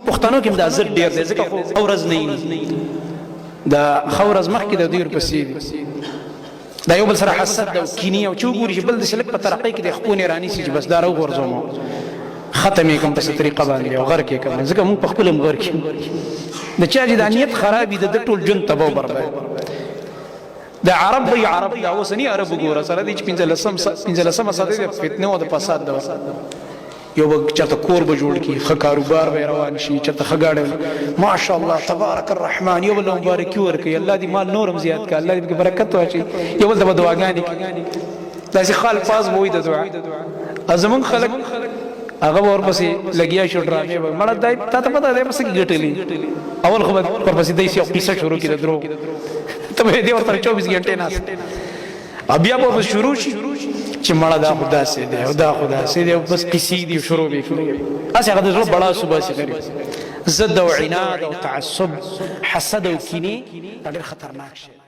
پښتنو کې دا ضد ډیر دی، ځکه خو اورز نه دا خورز مخکې د دوی ورپسې دي. دا یو بل سره حسد او کینی او چې وګوري چې بل د سلک په ترقۍ کې د خپونې رانی سي چې بس دا راو غورځوم، ختم یې کوم په څه طریقه باندې او غر کې کوم، ځکه موږ په خپل غر کې د چا چې د نیت خرابې د ټول ژوند تباہ برباد. د عرب وی عرب، دا اوسنی عرب وګوره سره د 15مه صدې د فتنه او د فساد دور. یو به چرته کور به جوړ کی، ښه کاروبار به روان شي، چرته ښه ګاډی، ماشاءالله تبارک الرحمن، یو بل مبارکي ورکړي، الله دې مال نورم زیات کړي، الله دې برکت واچي، یو بل ته به دعاګانې کوي، داسې خال پاس به وي د دعا. زمونږ خلک هغه ورپسې لګیا شو ډرامې به، مړه دای تا ته پته دی پس کې ګټلې، اول خو ورپسې دای یو قصه شروع کړي درو، ته به دې ورته 24 غنټې ناست، بیا به شروع شي چې مړه دا خدا سي دی او دا خدا سي دی، او بس قصې دي شروع به کړي. اسه هغه د زړه بڑا صبح سي غري زد او عناد او تعصب، حسد او کینه، ډېر خطرناک شي.